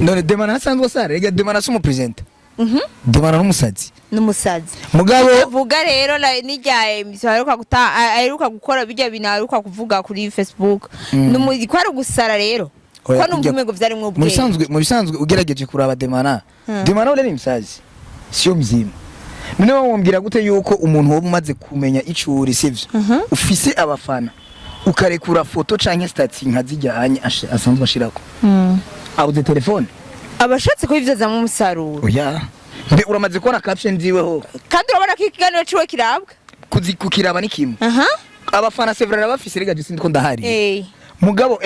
None Demana asanzwe asara? Rega Demana si umupresident. Demana n'umusazi. N'umusazi. Mugabo Vuga rero n'irya emission aheruka guta, aheruka gukora bijya bintu aheruka kuvuga kuri Facebook. Ko ari ugusara rero, ko Oya, numva umengo vyarimwo mu ubwenge. bisanzwe, mu bisanzwe ugerageje kuraba Demana, Demana ule ni msazi, sio mzima. None wowe wombwira gute yuko umuntu woba umaze kumenya ico uri, sivyo, ufise abafana, ukarekura foto canke statut nka zijyanye asanzwe ashirako, abuze telefone? Abashatse kubivyazamwo umusaruro. Oya, mbe uramaze kubona caption ziweho? Kandi urabona ko ikiganiro ciwe kirabwa. Kuzi kukiraba ni kimwe. Abafana c'est vrai bafise, rega je sindi ko ndahari. Mugabo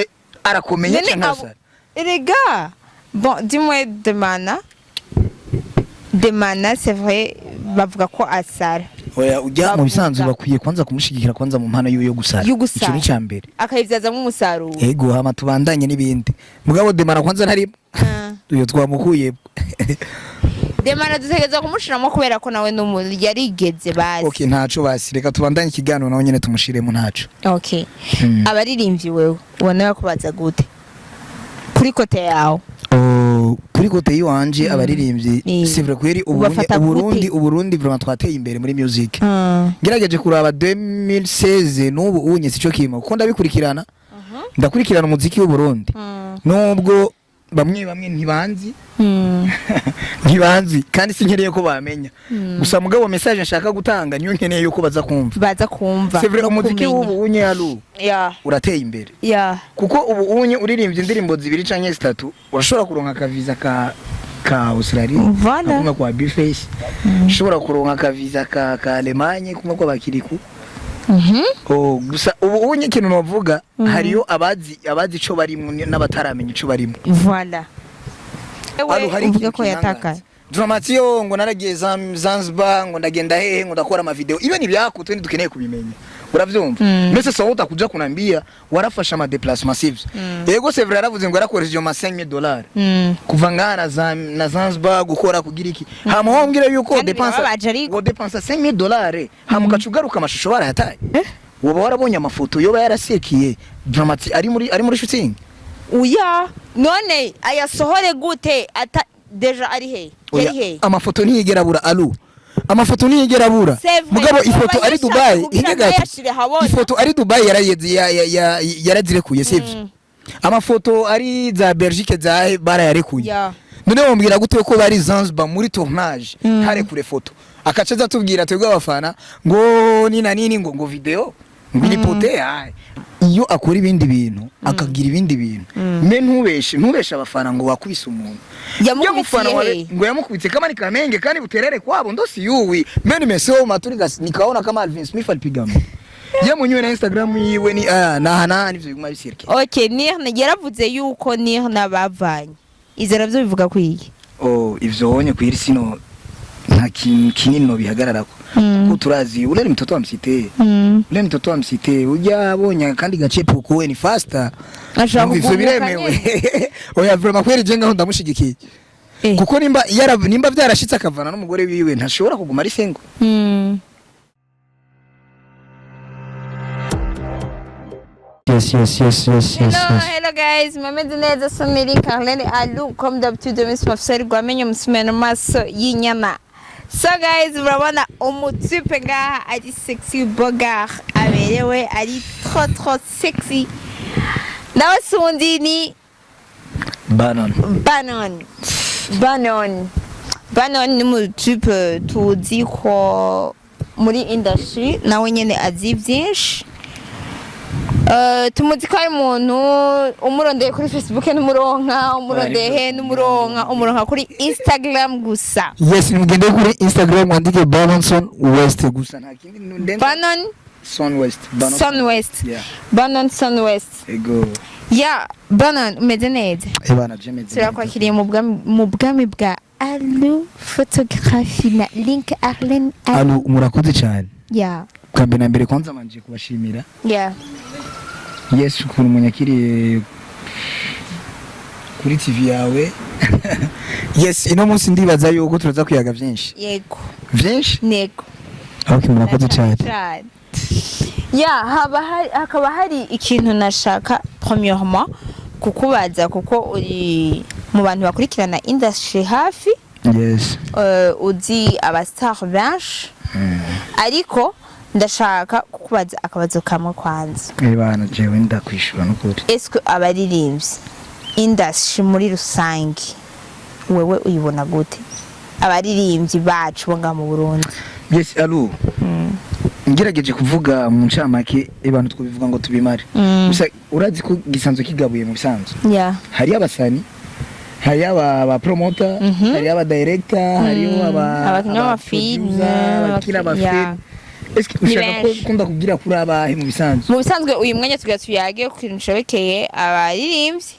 arakomeye None canke arasara? Erega bon, dis-moi, Demana, Demana, c'est vrai bavuga ko asara. Oya, ujya mu Bavuga. bisanzwe bakwiye kwanza kumushigikira kwanza mu mpano yiwe yo gusara. Yo gusara. Ico ni cambere. Akayivyazamwo umusaruro. Ego, hama tubandanye n'ibindi. Mugabo Demana kwanza ntarimo. Uyo twamukuye. Demana dutegereza kumushiramo kubera ko nawe yarigeze bazi. Okay, ntaco basi, reka tubandanye ikiganiro, nawe nyene tumushiremo, ntaco. Okay. Abaririmbyi wewe ubona bakubaza gute kuri côté yawe? Oh, kuri côté yiwanje abaririmbyi, c'est vrai kweri Ubafata gute? Uburundi vraiment twateye imbere muri music. Ngerageje kuraba 2016 n'ubu unye sico kimwe, kuko ndabikurikirana, ndakurikirana umuziki w'Uburundi, nubwo bamwe bamwe ntibanzi, ntibanzi kandi sinkeneye ko bamenya. Gusa mugabo message nshaka gutanga niyo nkeneye yuko baza kumva. Baza kumva C'est vrai, no umuziki kumenya. w'ubu unye alu urateye imbere, kuko ubu unye uririmbye indirimbo zibiri canke zitatu urashobora kuronka akaviza ka Australia, kumwe kwa Bface, ushobora kuronka akaviza ka Allemagne, kumwe kwa Bakiriku. Oh, gusa ubu unye ikintu novuga, hariyo abazi ico barimwo n'abataramenya ico barimwo. Voilà. Hano hari Uvuge ikintu ko yatakaye. kintangaza. Dramatiyo ngo naragiye Zanzibar, ngo ndagenda hehe, ngo ndakora ama video. Ibe ni byako twe dukeneye kubimenya, uravyumva? Mbese so utakuja kunambia warafashe ama déplacement, sivyo? Yego, c'est vrai, yaravuze ngo yarakoresheje ama $5000 kuva ngaha na Zanzibar gukora kugira iki, hama wombwira yuko Kandi dépensa birababaje ariko. ngo dépensa $5000, hama ukaca ugaruka amashusho barayataye. Woba warabonye amafoto yoba yarasikiye Dramati ari muri shooting? Uya none ayasohore gute ata déjà ari he? Oya, Yari he? amafoto ntiyigera abura, alu amafoto ntiyigera abura. C'est vrai. Mugabo ifoto Yoba ari yashaka Dubai kugira hinge gato. ntayashire habona. Ifoto ari Dubai yarayeze, yarazirekuye, sivyo? Amafoto ari za Belgique za barayarekuye. None wambwira gute ko bari Zanzibar muri tournage ntarekure foto, akaca aza tubwira twebwe abafana ngo ni na nini, ngo video ngo ilipote? Ai, iyo akora ibindi bintu, akagira ibindi bintu, me ntubeshe abafana ngo wakubise umuntu. Yamukubitiye Mufana he? Ngo yamukubitse kama ni Kamenge kandi Buterere kwabo ndo siyuwi. Mimi nimesoma tu nikaona kama Alvin Smith alipiga mtu ye mwenyewe na Instagram yiwe ni na na nivyo biguma bisirike. Okay, Nirna yaravuze yuko Nirna bavanye, ivyo navyo bivuga kwiki? Oh, ivyo wonye kwiri sino nta kintu kinini no bihagararako, kuko turazi ule ni mtoto wa msite, ule ni mtoto wa msite ujya abonye kandi gacepuko we ni faster. Ashaka ivyo kugumuka. Biremewe. Oya, vraiment kweri je ngaho ndamushigikiye, kuko nimba vyarashitse akavana n'umugore wiwe, ntashobora kuguma ari single. Yes. Hello, hello guys, mumeze neza? Someri Carlene Alu, comme d'habitude, Miss Mafsel Gwamenye musumeno maso y'inyama. So guys, murabona umutype ngaha ari sexy bogard, aberewe, ari trop trop sexy. Nawe sundi ni Banon. Banon. Banon. Banon ni umutype tuzi ko muri industry nawe nyene azi byinshi. Tumuzi ko ari umuntu umurondeye kuri Facebook n'umuronka, umurondeye he n'umuronka, umuronka kuri Instagram gusa. Yes, mugende kuri Instagram wandike Baronson West gusa, nta kindi ndenza. Banon Son West, Banon. Son West. Yeah. Banon Son West. Ego. Ya Banon, umeze neza? Ebana, jemeze. Turakwakiriye mu bwami bwa Alu Photography na Link Arlen Alu. Alu, murakoze cyane. Bwa mbere na mbere kwanza manje kubashimira. Yes, ukuntu munyakiriye kuri TV yawe. Yes, ino munsi ndibaza yuko turaza kuyaga byinshi. Yego. Byinshi. Nego. Okay, murakoze cyane. Cyane. Ya hakaba hari ikintu nashaka premièrement kukubaza, kuko uri Mu bantu bakurikirana industry hafi, uzi aba star benshi, ariko ndashaka kukubaza akabazo kamwe kwanza. Ebana, jewe ndakwishura nukuri. Eske abaririmbyi, industry muri rusange, wewe uyibona gute, abaririmbyi bacu bo ngaha mu Burundi? Yes, alo, ngerageje kuvuga mu ncamake, abantu twobivuga ngo tubimare. Gusa urazi ko gisanzwe kigabuye mu bisanzwe. Hariyo abasani, hariyo aba promoter, hariyo aba director, hariyo aba abakinyi aba b'amafilme, producer, abakina amafilme. Eske Ni ushaka ko benshi. ko ndakubwira kuri abahe mu bisanzwe? Mu bisanzwe uyu mwanya tugira tuyage ku kintu cerekeye abaririmbyi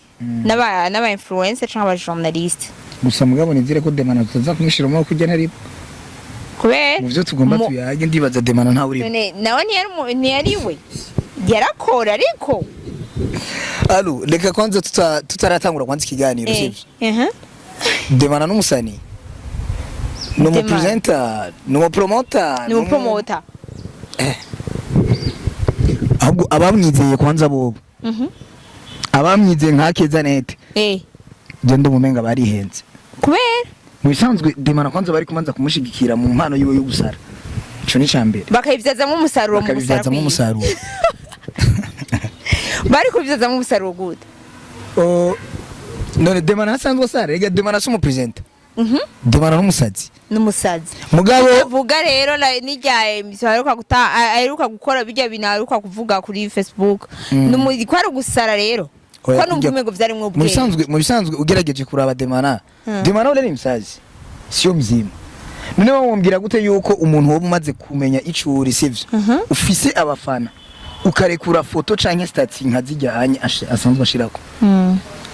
n'aba influencer canke aba journaliste. Gusa mugabo nizere ko Demana tutaza kumushiramo kujya ntari Kubera mu byo tugomba tuyage, ndibaza Demana ntawe urimo. None nawe ntiyari we yarakora ariko. Alo, reka kwanza tutaratangura kwanza ikiganiro, sivyo? Demana n'umusani, ni Demana. umupresenter, ni umupromoter? Ni umupromota. Ahubwo abamwizeye kwanza bobo, abamwizeye nka Keza Net, je ndumumenga barihenze. Kubera? Mu bisanzwe Demana kwanza bari kumanza kumushigikira mu mpano yiwe yo gusara, ico ni cambere. Bakayibyazamo umusaruro mu gusara Bakabibyazamo kwiwe. umusaruro. Bari kubibyazamo umusaruro gute? Oh, none Demana asanzwe asara? Rega Demana si umupresenter. Demana n'umusazi. N'umusazi. Mugabo Avuga rero n'irya emission aheruka guta, aheruka gukora bijya bintu aheruka kuvuga kuri Facebook. Ko ari ugusara rero, Oya, ko numva umengo vyarimwo mu ubwenge. bisanzwe, mu bisanzwe ugerageje kuraba Demana, Demana ule ni msazi, sio mzima. None wombwira gute yuko umuntu woba umaze kumenya ico uri, sivyo, ufise abafana, ukarekura foto canke statut nka zijyanye asanzwe ashirako,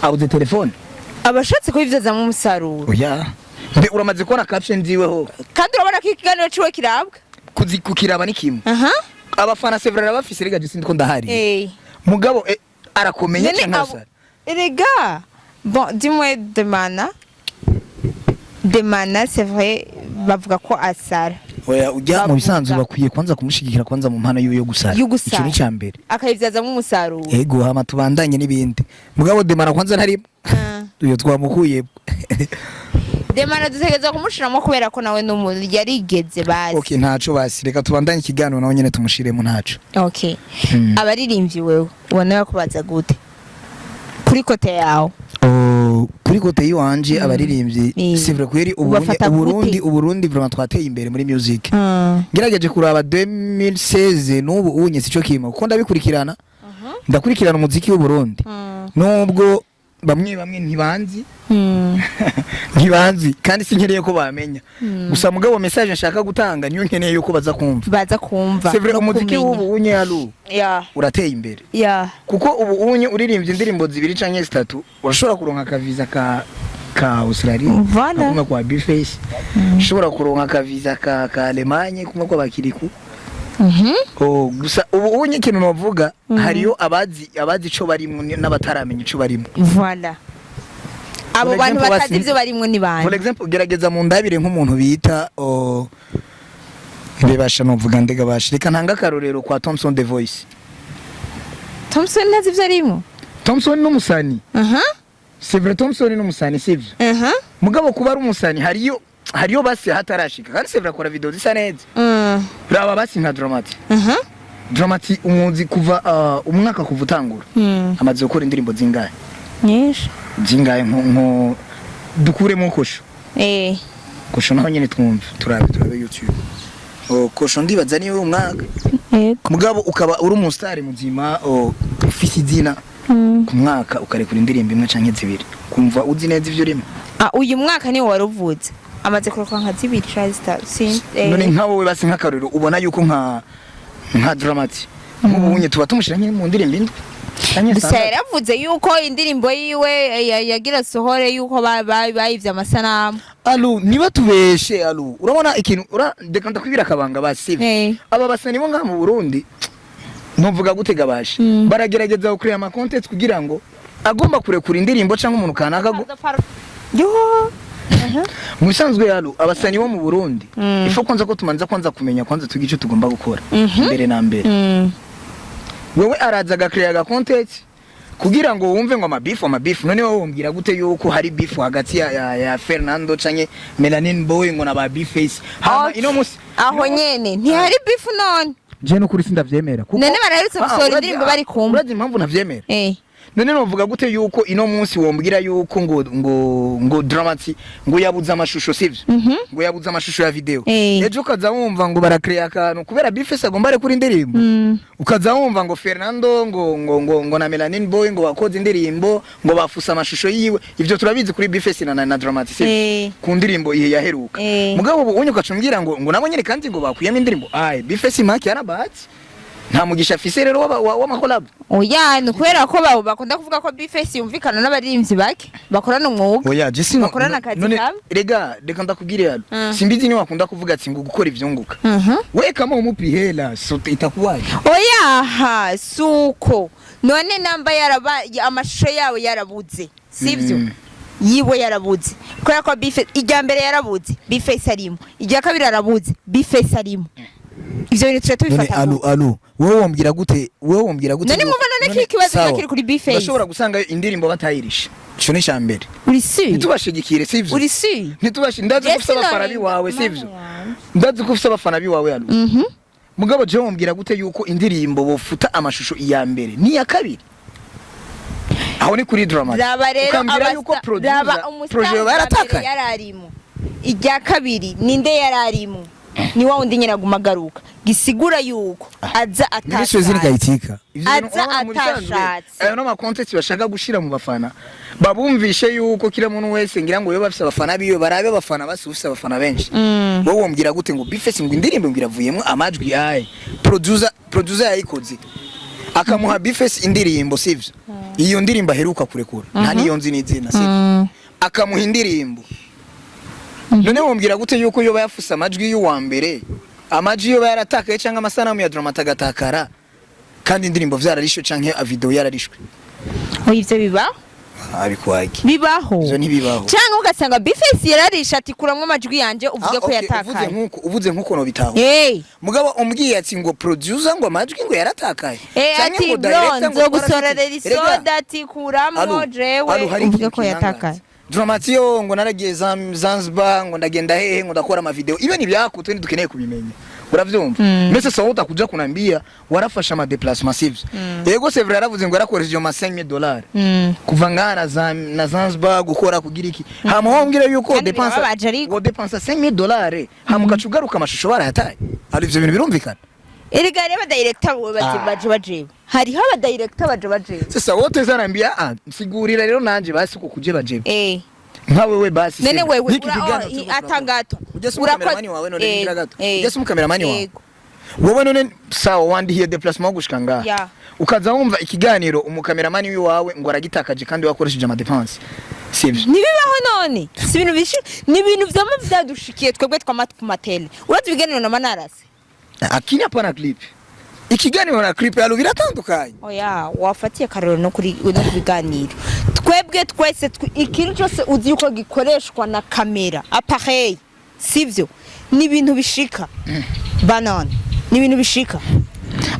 abuze telefone? Abashatse kubivyazamo umusaruro. Oya, mbe uramaze kubona caption ziweho? Kandi urabona ko ikiganiro ciwe kirabwa. Kukiraba ni kimwe. Abafana sevra arabafise, rega je ko ndahari. Mugabo arakomenya None canke arasara? Erega bon, dis-moi, Demana, Demana, c'est vrai, bavuga ko asara. Oya, ujya mu Bavuga. bisanzwe bakwiye kwanza kumushigikira kwanza mu mpano yiwe yo gusara. Yo gusara. Ico ni cambere. Akayivyazamo umusaruro. Ego, hama tubandanye n'ibindi. Mugabo Demana kwanza ntarimo. Uyo twamukuye. Demana dutegereza kumushiramo kubera ko nawe n'umuntu yarigeze bazi. Okay, ntaco, basi reka tubandanye ikiganiro, nawe nyene tumushiremo, ntaco. Okay. Abaririmbyi wewe ubona bakubaza gute kuri côté yawe? Oh, kuri côté yiwanje abaririmbyi, c'est vrai kweri, ubu Ubafata Uburundi, gute? Uburundi vraiment twateye imbere muri music. Ngerageje kuraba 2016 n'ubu unye sico kimwe, kuko ndabikurikirana, ndakurikirana umuziki w'u Burundi, nubwo bamwe bamwe ntibanzi, ntibanzi kandi sinkeneye ko bamenya. Gusa mugabo message nshaka gutanga niyo nkeneye yuko baza kumva. Baza kumva C'est vrai, no umuziki kumenya. w'ubu unye alu urateye imbere, kuko ubu unye uririmbye indirimbo zibiri canke zitatu urashobora kuronka akaviza ka Australia, kumwe kwa Bface, ushobora kuronka akaviza ka Allemagne, kumwe kwa Bakiriku. Oh, gusa ubu unye ikintu novuga, hariyo abazi ico barimwo n'abataramenya ico barimwo. Voilà, abo For bantu example, batazi ivyo barimwo ni For bande? example, gerageza mu ndabire nk'umuntu bita, oh, mbebasha novuga ndega basha, reka ntanga akarorero kwa Thompson the Voice. Thompson ntazi ivyo arimwo? Thompson n'umusani. C'est vrai, Thompson n'umusani, sivyo? Mugabo kuba ari umusani, hariyo basi hatarashika, kandi c'est vrai akora video zisa neza. Raba basi nka Dramati. Dramati umuzi kuva umwaka kuva utangura, amaze gukora indirimbo zingahe? Nyinshi. Zingahe? Nko dukuremo Kosho. Kosho naho nyene twumve, turabe YouTube. Oh, Kosho ndibaza niwe umwaka. Mugabo ukaba uri umusitari muzima, oh, ufise izina, ku mwaka ukarekura indirimbo imwe canke zibiri, kumva uzi neza ivyo urimo. Ah, uyu mwaka niwo wari uvuze amaze kurekura nka zibiri canke zitatu. None nka wowe basi nk'akarorero, ubona yuko nka Dramati nk'ubu unye tuba tumushira nke mu ndirimbo indwi canke Gusa zitandatu? yaravuze yuko indirimbo yiwe yagira sohore yuko bayivye amasanamu. Alu, niba tubeshe, alu, urabona ikintu reka ndakwibira akabanga basi. Aba basani bo ngaha mu Burundi, ntuvuga gutega bashi, baragerageza gukureba ama content kugira ngo agomba kurekura indirimbo cyangwa umuntu kanaka Yo. Mu bisanzwe yalo abasani bo mu Burundi, ifo kwanza ko tumanza kwanza kumenya kwanza tugira icyo tugomba gukora mbere na mbere. Wewe araza agakreya aga content. Kugira ngo wumve ngo amabifu, amabifu, none wowe wombwira gute yuko hari bifu hagati ya Fernando canke Melanin Boy ngo na ba B-Face? Hama Okay. ino musi Aho nyene ntihari bifu none? Je no kuri sindavyemera kuko None baraherutse gusohora indirimbo bari kumwe. Urazi impamvu ntavyemera? None novuga gute yuko ino munsi wombwira yuko ngo Dramati ngo yabuze amashusho, sivyo? Ngo yabuze amashusho ya video, ejo ukaza wumva ngo barakrea akantu kubera B-Face agomba arekura indirimbo, ukaza wumva ngo Fernando ngo na Melanin Boy ngo bakoze indirimbo, ngo bafuse amashusho yiwe. Ivyo turabizi kuri B-Face na Dramati, sivyo? Ku ndirimbo ihe yaheruka. Mugabo ubu unye ukacumbwira ngo nabo nyene kandi ngo bakuyemo indirimbo. Ay, B-Face maki yarabahati, nta mugisha afise rero w'amakolabo. Oya, ni ukubera ko bakunda kuvuga ko B-Face yumvikana n'abaririmbyi bake bakorana umwuga. Oya, je sino Bakorana akazi none kamwe. Rega, reka ndakubwire hano. Simbizi ni wakunda kuvuga ati ngo gukora ivyunguka. We kama umupi hela, so itakuwaje? Oya ha, suko none namba yaraba amashusho yawe yarabuze, sivyo? Yiwe yarabuze kubera ko B-Face irya mbere yarabuze, B-Face arimo, irya kabiri arabuze, B-Face arimo. Ivyo bintu tuca None tubifata alu gute? Alu, wowe wombwira gute? Wowe wombwira gute? None mumva none ko ikibazo Sawa. kiba kiri kuri B-Face? Urashobora gusanga indirimbo batayirisha, ico ni cambere. Uri si Ntitubashigikire, sivyo? Uri si Ntitubashi, ndazi ko ufise abafana biwawe, sivyo? Ndazi ko ufise abafana biwawe, alu. Mugabo je wombwira gute yuko indirimbo bofuta amashusho iya mbere n'iya kabiri? Aho ni kuri Drama. Raba rero Ukambwira yuko producer raba umustar projet wa mbere baratakaye. yararimo, irya kabiri ninde yararimo? Ni wa wundi nyine aguma agaruka, gisigura yuko aza Minisitiri atashatse. Kayitika. Aza atashatse. Ayo no content bashaka gushira mu bafana, babumvishe yuko kila muntu wese ngira ngo yo bafise abafana biwe, barabe abafana basi ufise abafana benshi. Wowe wombwira gute ngo B-Face ngo indirimbo ngo iravuyemo amajwi? Aye, producer yayikoze akamuha B-Face indirimbo, sivyo? Iyo ndirimbo aheruka kurekura, nta niyo nzi n'izina, sivyo? Akamuha indirimbo. None wombwira gute yuko yoba yafuse amajwi y'uwa mbere, amajwi yoba yaratakaye cyangwa amasanamu ya Drama agatakara kandi indirimbo vyararishwe canke video yararishwe? Oya, ivyo bibaho. Abikwagi. Bibaho. Ivyo ntibibaho. Cyangwa ugasanga B-Face yararisha ati kuramwo amajwi yanje, uvuge ko Okay, uvuze yatakaye. nkuko uvuze, nkuko no bitaho. Mugabo umbwiye ati ngo producer ngo amajwi ngo yaratakaye canke ati ngo bro, director ngo nzogusororera Erega, isoda, ati kuramwo Alu, jewe, Alu, hari uvuge ikintu ko yatakaye. kintangaza. Dramati yo ngo naragiye Zanzibar, ngo ndagenda hehe, ngo ndakora ama video. Ibyo ni byako twe dukeneye kubimenya, uravyumva? Mese sawa, utakuja kunambia warafasha ama déplacement, sivyo? Yego, c'est vrai, yaravuze ngo yarakoresheje ama $5000 kuva ngaha na Zanzibar gukora kugira iki. Hama wombwira yuko Kandi dépensa birababaje ariko. ngo dépensa $5000, hama ugaca ugaruka amashusho barayataye. Ari ivyo bintu birumvikana? Erega rero abadirector bo baje baje baje, hariho abadirector baje baje. Sasa wote zarambia, ah, nsigurira rero nanje basi uko kuje baje nka wewe basi. None Sema. wewe Niki kiganiro turiko turakora. atangato. Ujya si umukameramani wawe none? Ngira gato. Ujya si umukameramani wawe? Wowe none sawa, wandihiye déplacement wo gushika ngaha, ukaza wumva ikiganiro umukameramani wiwawe ngo aragitakaje kandi wakoresheje ama dépenses, sivyo? Ntibibaho none? Si ibintu bishi, ni ibintu vyama vyadushikiye twebwe twama ku matele. Urazi ibiganiro na manarase. Akini hapana clip, ikiganiro na clip yalo biratandukanye. Oya, wafatiye akarorero no kuri no ku biganiro twebwe twese ikintu cyose uzi yuko gikoreshwa na kamera, appareil, sivyo? Ni ibintu bishika banone, ni ibintu bishika.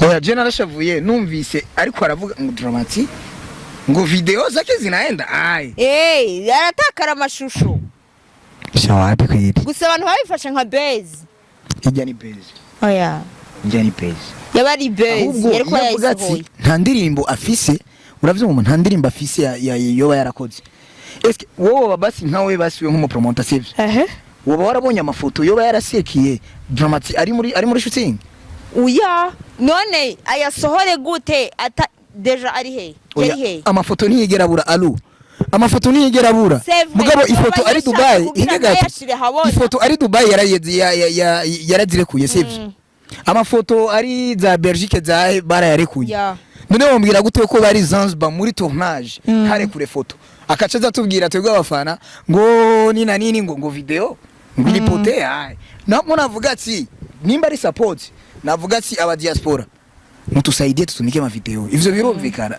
Oya, je narashavuye numvise ariko aravuga ngo Dramati ngo video zake zinaenda ai. Aratakara amashusho. Shawapi kweli? Gusa abantu babifashe nka base. Ijya ni base. Oya. Ijya ni base. Yaba ari base. Ahubwo Yari kuba iyo avuga ati yayisohoye. Nta ndirimbo afise, uravyumva? Nta ndirimbo afise yoba yarakoze. Eske wowe basi nkawe basi we nk'umupromoter, sivyo? Ehe. Woba warabonye amafoto yoba yarasekiye Dramati ari muri shooting? Uya, none ayasohore gute ata déjà ari he? Oya, Yari he? amafoto ntiyigera abura, alu, amafoto ntiyigera abura. C'est vrai, Mugabo ifoto yoba ari yashaka Dubai kugira hinge ngo gato. ayashire habona. Ifoto ari Dubai yarazirekuye, sivyo? Amafoto ari za Belgique za barayarekuye. None wombwira gute ko bari Zanzibar muri tournage ntarekure foto, akaca aza tubwira twebwe abafana ngo nina nini ngo video ngo ilipote? Ai, nabwo navuga ati nimba ari support, navuga ati aba diaspora mutusaidie tutumike ma video. Ivyo birumvikana,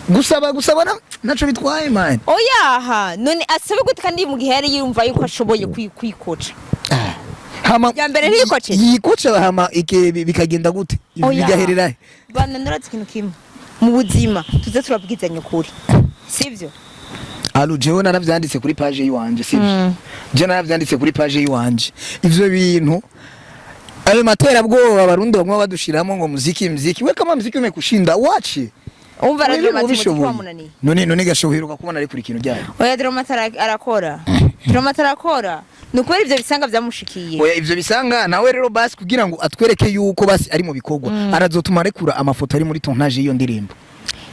gusaba naco bitwaye, man. Oyaha, none asabe gute kandi mu gihe yari yumva yuko ashoboye kwikoca? Hama Ya mbere ntiyikoce? Yikoca, hama bikagenda gute? Oya. Bigaherera he? Bana, nurazi ikintu kimwe. Mu buzima tuze turabwizanya ukuri, sivyo? Alu, jewe naravyanditse kuri page yiwanje, sivyo? Je naravyanditse kuri page yiwanje ivyo bintu, ayo materabwoba Abarundi bamwe badushiramo ngo muziki, muziki. We, kama muziki umekushinda, wache. Umva, Wewe radio mati muziki ubishoboye. wamunaniye. None gashoboye kubona ari kuri kintu ryayo. Oya, Drama T arakora, Drama T arakora, ni ukubera ivyo bisanga vyamushikiye. Oya, ivyo bisanga nawe rero basi kugira ngo atwereke yuko basi ari mu bikorwa, arazotuma arekura amafoto ari muri tournage y'iyo ndirimbo.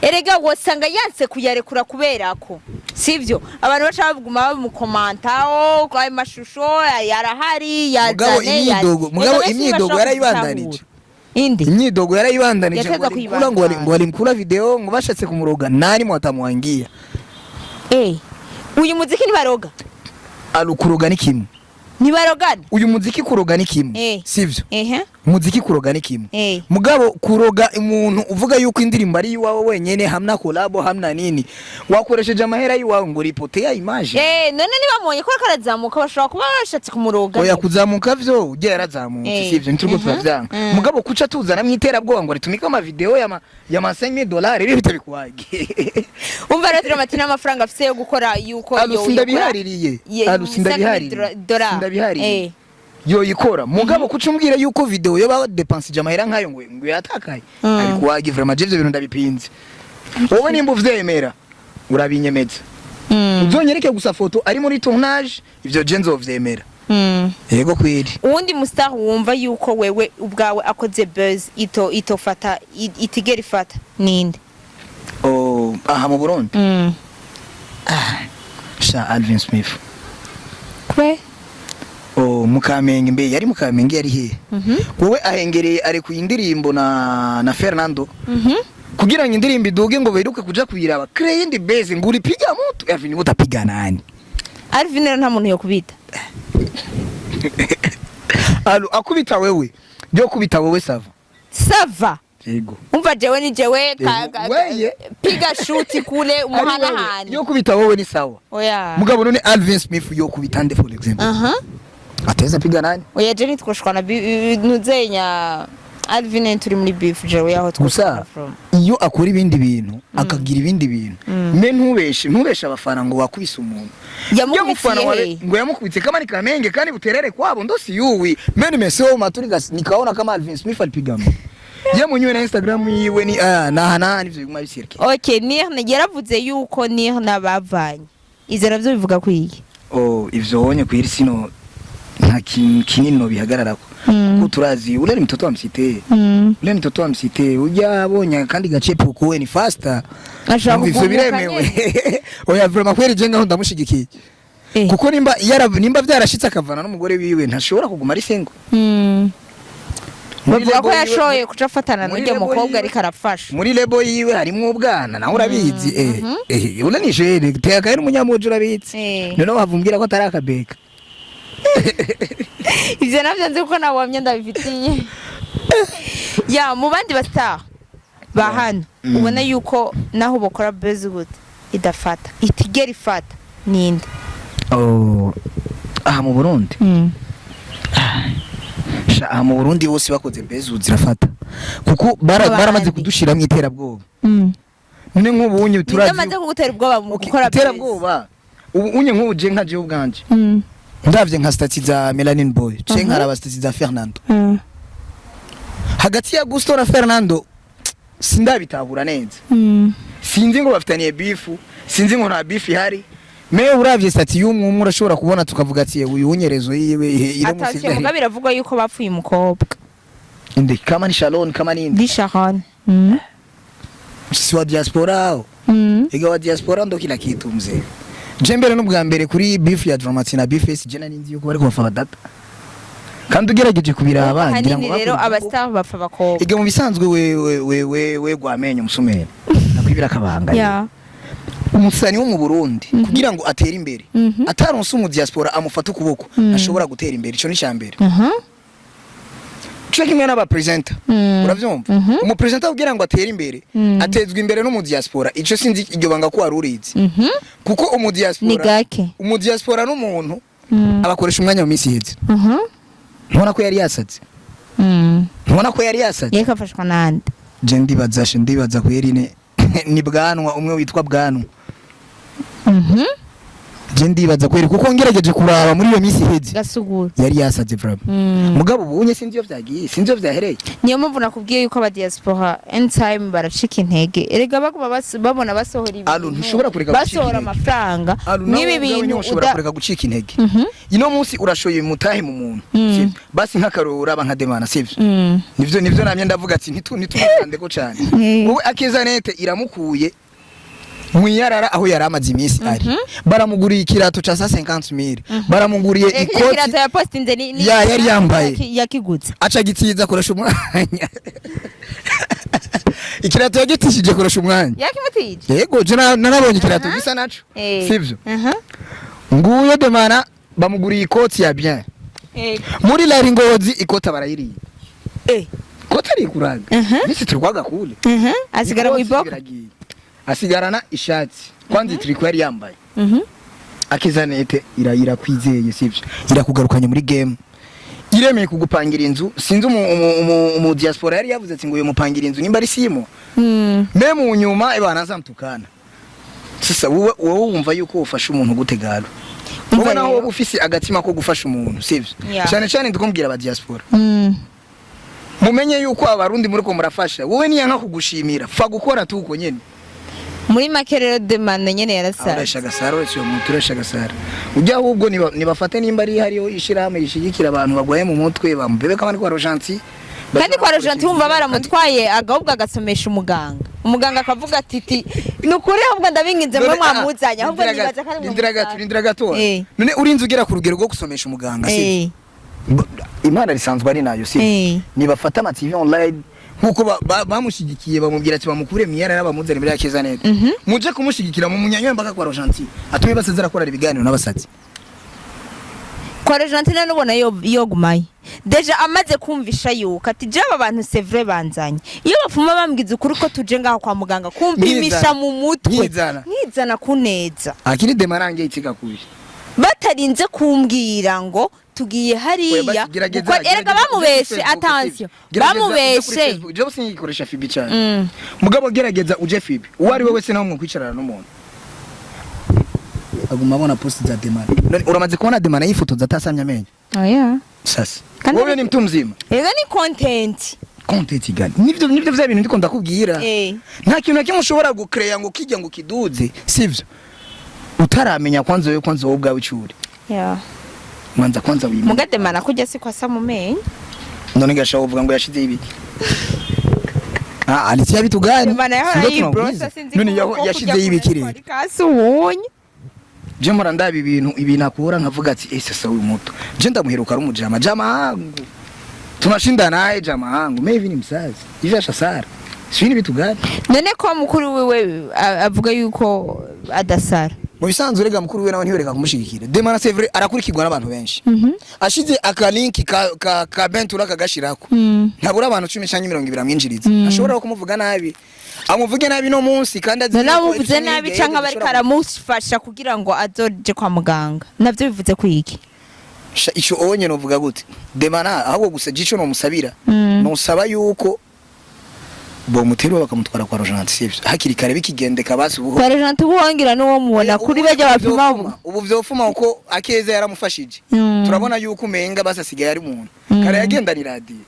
Erega wosanga yanse kuyarekura kubera ko, sivyo, abantu baca baguma bamukomantaho ayo mashusho yarahari. Mugabo yazane. imyidogo, mugabo Reka benshi imyidogo ntibashobora yarayibandanije. kuzitahura. Indi Imyidogo yarayibandanije ngo Yateza walimkula, kuyibandanya. ngo walimkula video, ngo bashatse kumuroga, nani mwatamwangia. Uyu muziki ntibaroga. Alukuroga ni kimwe. Ntibarogana. Uyu muziki kuroga ni kimwe. Sivyo? Ehe. Muziki kuroga ni kimwe. Mugabo kuroga umuntu uvuga yuko indirimbo ari iwawe wenyene, hamna collabo, hamna nini, wakoresheje amahera yiwawe ngo ripotea image. None ntibamubonye ko ariko arazamuka? Bashobora kuba bashatse kumuroga. Oya, kuzamuka vyo ujya yarazamutse. Sivyo, nturiko turavyanga. Mugabo kuca tuzana mwiterabwoba ngo ritumike ama video ya ma $5000 rero bitabikuwage. Umva rero, Drama T n'amafaranga afise yo gukora yuko Alu, sindabihaririye. Alu, sindabihaririye. Dola. Sindabihaririye. Yoyikora, mugabo kuca umbwira yuko video yo badepansije amahera nkayo ngo yatakaye, abikuwage. Vraiment, je ivyo bintu ndabipinze. Wowe nimba uvyemera, urabinyemeza. Uzonyereke gusa foto ari muri tournage, ivyo je nzovyemera. Yego kwiri. Uwundi mu star wumva yuko wewe ubwawe akoze buzz ito itofata itigera ifata ninde? Oh, aha mu Burundi? Sha, Alvin Smith. Kwe? Oh, Mukamenge, mbe yari Mukamenge, yari he? Wowe ahengereye arekuye indirimbo na Fernando kugira ngo indirimbo iduge, ngo biruke kuja kuyiraba, crée indi base ngo uripiga mutu. Alvin utapiga nani? Alvin rero nta muntu yokubita. Alo, akubita wewe, byo kubita wewe, ça va. Ça va. Yego. Umva, jewe ni jewe Weye. piga shuti kule Ari wewe, umuhanahane. Yo kubita wewe ni sawa. Oya. Mugabo none Alvin Smith yo kubita nde, for example? Ateza piga nani? Oya, je nitwoshwana nuzenya Alvin, turi muri beef jewe yaho Gusa twoshwana from. iyo akora ibindi bintu, akagira ibindi bintu, me ntubeshe abafana ngo wakubise umuntu. Yamukubitiye Mufana he? Ngo yamukubitse kama ni Kamenge kandi Buterere kwabo ndo siyuwi. Mimi nimesoma tu nikaona kama Alvin Smith alipiga mtu. Ye mwenyewe na Instagram yiwe ni na na nivyo biguma bisirike. Okay, Nirna yaravuze yuko Nirna bavanye, ivyo navyo bivuga kwiki? Oh, ivyo wonye kwiri sino nta kintu kinini no bihagararako. Kuko turazi ule ni mtoto wa msite. Ule ni mtoto wa msite, ujya abonye kandi gacepo kuwe ni faster. Ashaka Ivyo kugumuka biremewe. nyene. Oya, vraiment kweri, je ngaho ndamushigikiye. Kuko nimba vyarashitse akavana n'umugore wiwe, ntashobora kuguma ari single. Muri Bavuga ko label yiwe- yashoboye kuca afatana muri n'urya label mukobwa yiwe- ariko arafasha. Muri label yiwe harimwo ubwana, nawe urabizi. Ule ni jeune teka kandi umunyamuji, urabizi. Noneho bavumbwira ko atari akabeka. Ivyo navyo nzi kuko nabonye ndabifitiye ya mu bandi ba star ba hano. Ubona yuko naho bakora buzz gute idafata, itigera ifata, ninde? Oh, aha mu Burundi? Sha, aha mu Burundi bose bakoze buzz zirafata, kuko Abandi. baramaze kudushira mu iterabwoba. None nk'ubu unye Ninde turazi amaze kugutera ubwoba mu Okay, gukora buzz? iterabwoba, ubu unye nk'ubu je nka jewe ubwanje ndavye nka statut za Melanin Boy ce nkaraba statut za Fernando, hagati ya Gusto na Fernando sindabitahura neza. Sinzi ngo bafitaniye beef, sinzi ngo nta beef ihari, me uravye statut y'umwe umwe urashobora kubona tukavuga ati uyu unyerezo yiwe Atasiyo, muga biravugwa yuko bapfuye umukobwa. Inde? Kama ni Shalon, kama ni inde? Di Sharon. Si wa diaspora hao? Ega, wa diaspora ndo kila kitu mzee. Je mbere n'ubwa mbere kuri beef ya Drama T na Bface, je nari nzi yuko bariko bafa data, kandi ugerageje kubiraba ngira ngo Ahanini rero bakora aba star bapfa abakobwa. Ega, mu bisanzwe we gwamenye umusumeri nakwibira akabanga. Umusani wo mu Burundi kugira ngo atere imbere, ataronse umu diaspora amufata ukuboko, ashobora gutera imbere. Ico ni cyambere. Cyo kimwe n'aba presenter. Uravyumva? Umu presenter kugira ngo atere imbere, atezwa imbere no mu diaspora. Ico sinzi iryo banga ko wari urizi. Kuko umu diaspora, Ni gake. umu diaspora n'umuntu abakoresha umwanya mu minsi iheze. Ntubona ko yari yasatse? Ntubona ko yari yasatse? Yeka afashwa nande? Je ndibaza, she ndibaza kweri ne Ni Bwanwa, umwe witwa Bwanwa. Je ndibaza kweri, kuko ngerageje kuraba muri iyo minsi iheze, Gasugura. yari yasaze vraiment. Mugabo ubunye sinzi iyo vyagiye, sinzi iyo vyahereye. Niyo mpamvu nakubwiye yuko aba diaspora anytime baracika intege. Erega baguma babona basohora ibintu, Alu, ntushobora kureka gucika basohora intege. amafaranga Alu, nawe n'ibi ubwawe bintu ntiwoshobora kureka gucika intege. Ino munsi urashoye mutahe mu muntu, sivyo? Basi nk'akarorero uraba nka Demana, sivyo? Nivyo namye ndavuga ati ntitumukandeko cane. Wowe Akeza.net iramukuye mwiyarara aho yari amaze iminsi ari, baramuguriye ikirato ca 150,000, baramuguriye Ikirato ikoti ya postinze ni Ya, yari yambaye. Yakiguze. Aca gitiza koresha umwanya, ikirato yagitishije koresha umwanya. Yakimutije. Yego, je narabonye ikirato gisa naco, sivyo? Nguyo Demana bamuguriye ikoti ya bien muri Lari Ngozi, ikota barayiriye. Ikoti arikuraga misi turwaga kule. Asigara mu Ikoti iboka. biragiye. Asigarana ishati kwanza itriko yari yambaye. Akeza.net irakwizeye, sivyo? Irakugarukanye muri game, iremeye kugupangira inzu. Sinzi umu diaspora yari yavuze ati ngo uyu mupangira inzu nimba ari simo me mu nyuma ibana azamtukana. Sasa wowe wumva yuko ufasha umuntu gute galo? Umva Wowe naho rero. wowe ufise agatima ko gufasha umuntu, sivyo? Yeah. Cyane cyane ndikumbwira aba diaspora, mumenye yuko abarundi muri ko murafasha, wowe niyanka kugushimira, fa gukora tuko nyene. Muri make rero Demana nyene yarasaze. Uresha agasaro wese uyo muntu, uresha agasaro ujya ahubwo nibafate nimba ari hariho ishirahamwe rishigikira abantu bagwaye mu mutwe, bamubebe kandi kwa Rojanti. Kandi kwa Rojanti wumva baramutwaye, agahubwo agasomesha umuganga, umuganga akavuga ati ti ni ukuri, ahubwo ndabinginze mwe mwamuzanye, ahubwo nibaza ko ari mwe Rindira gato. muzanye. Rindira gato. None urinze ugera ku rugero rwo gusomesha umuganga, sivyo? Imana risanzwe ari nayo, sivyo? Nibafata ama TV online nkuko bamushigikiye, bamubwira ati bamukure mu yarara bamuzane muri Akeza.net, muje kumushigikira mu munyanywe mpaka kwa Rojanti, atume basezera akora ibiganiro n'abasazi. Kwa Rojanti nubona yogumaye déjà amaze kumvisha yuko ati je aba bantu c'est vrai banzanye, iyo bapfuma bambwiza ukuri ko tuje ngaho kwa muganga kumpimisha Nkizana. mu mutwe, Nkizana. nkizana kuneza, Akini demarange itika kubi. Batarinze kumbwira ngo tugiye hariya erega bamubeshe, attention, bamubeshe. Je singikoresha FB cyane. Mugabo gerageza uje FB, uwo ari we wese naho mwikwicarana n'umuntu aguma abona post za Demana. None uramaze kubona Demana yifotoza atasamye amenyo? Oya. Sasa Kandi wowe ni mtu mzima. Erega ni content. Content gani? Nivyo vya bintu ndiko ndakubwira. Nta kintu na kimwe ushobora gucreya ngo kijya ngo kiduze, sivyo, utaramenya kwanza wewe, kwanza wowe ubwawe icuri. Manza kwanza wimenya. Muga Demana kujya si kwasa mu menyo. None gasha uvuga ngo yashize ibiki? Ah, alitia vitu gani? Demana yahora Sindio yibrosa tunauliza. sinzi None ko yashize ibiki rero? kasi ubonye. Je mpora ndaba ibintu akura nkavuga ati ese sasa uyu muto je ndamuheruka ari umujama, jama hangu tunashinda naye, jama hangu maybe ni msazi hivi ashasara, sio ni vitu gani? None ko mukuru wiwe avuga yuko adasara? Mu bisanzwe rega mukuru we nawe ntiyoreka kumushigikira. Demana c'est vrai arakurikirwa n'abantu benshi, ashize akalinki ka Bentura akagashirako, ntabura abantu 10 canke 20 amwinjiriza. Ashobora kumuvuga nabi, amuvuge nabi no munsi kandi azi none yuko amuvuze ejo nabi hirya canke y'ejo aba ariko ashobora aramufasha kugira ngo azoje kwa muganga, navyo bivuze kwiki? Sha, ico onye novuga gute, Demana ahubwo gusa gico nomusabira, nosaba yuko bomuterura bakamutwara kwa Rojanti, sivyo, hakiri kare bikigendeka basi ubuho. Kwa Rojanti ubuhongira n'uwo mubona kuri bajya bapima ubu. Ubu vyofuma uko Akeza yaramufashije. Turabona yuko umenga basi asigaye ari umuntu. Kare yagendana iradiyo.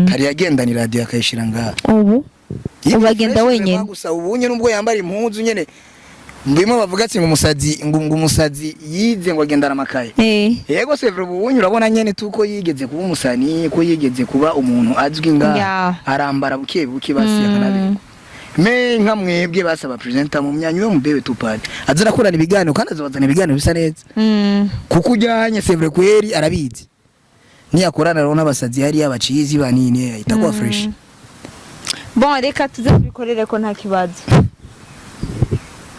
Kare yagendana iradiyo akayishira ngaha. Ubu ubu agenda Fresh wenyene. vraiment. Gusa ubu nyene nubwo yambara impuzu nyene mbimo bavuga ati ngo umusazi, ngo umusazi yize ngo agendana amakaye. Yego, c'est vrai, ubu urabona nyene tuko yigeze kuba umusani, ko yigeze kuba umuntu azwi nga arambara buke buke basi akanaberwa. Me nka mwebwe basaba presenter mu myanya we mubebe tupane azira akorana ibiganiro kandi azabazana ibiganiro bisa neza, kuko ujyanye c'est vrai kweri arabizi, niyakorana rero n'abasazi hariya bacizi banini itakuwa fresh. Bon, reka tuze tubikorere ko nta kibazo.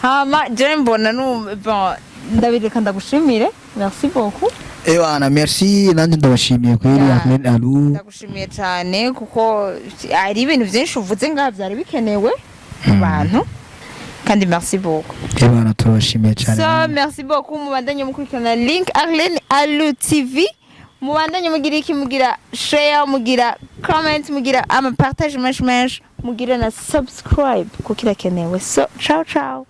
Hama je mbona nu bon ndabireka ndagushimire, merci beaucoup. Ewana, merci, nanjye ndabashimiye kweri. Ahmed Alu. Ndagushimiye cyane kuko hari ibintu byinshi uvuze ngaha byari bikenewe mu bantu, kandi merci beaucoup. Ewana, turabashimiye cyane. So merci beaucoup, mubandanye mukurikirana Link Arlene Alu TV. Mubandanye mugira iki? Mugira share, mugira comment, mugira ama partage menshi menshi, mugira na subscribe kuko irakenewe. So ciao ciao.